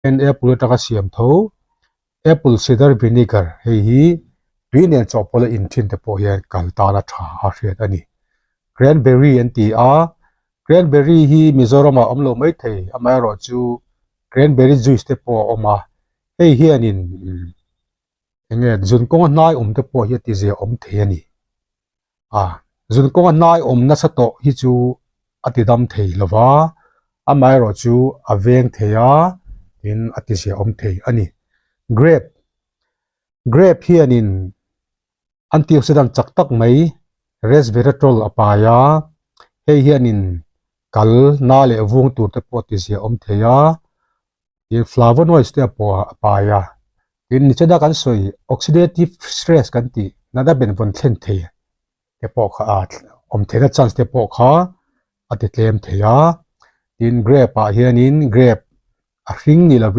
Apple atanga siam tho apple cider vinegar hei hi tui nen chawhpawlh a in thin te pawh hian kal tan a tha a hriat a ni. Cranberry an ti a, cranberry hi Mizoram ah a awm lo mai thei amaherawh chu cranberry juice te pawh a awm a, hei hianin eng nge zun kawnga hnai awm te pawh hi a tizia awm thei a ni. A zun kawnga hnai awm nasa tawh hi chu a ti dam thei lo va, amaherawh chu a veng thei a, tin a ti zia awm thei a ni. Grape Grape hianin antioxidant chak tak mai resveratrol a pai a, hei hianin kal na leh vung tur te pawh a ti zia awm thei a, tin flavonoids te a pawh a pai a, tin nichina kan sawi oxidative stress kan tih natna benvawn thlen thei te pawh kha a awm theihna chance te pawh kha a ti tlem thei a, tin grape ah hianin grape a hring ni lovin.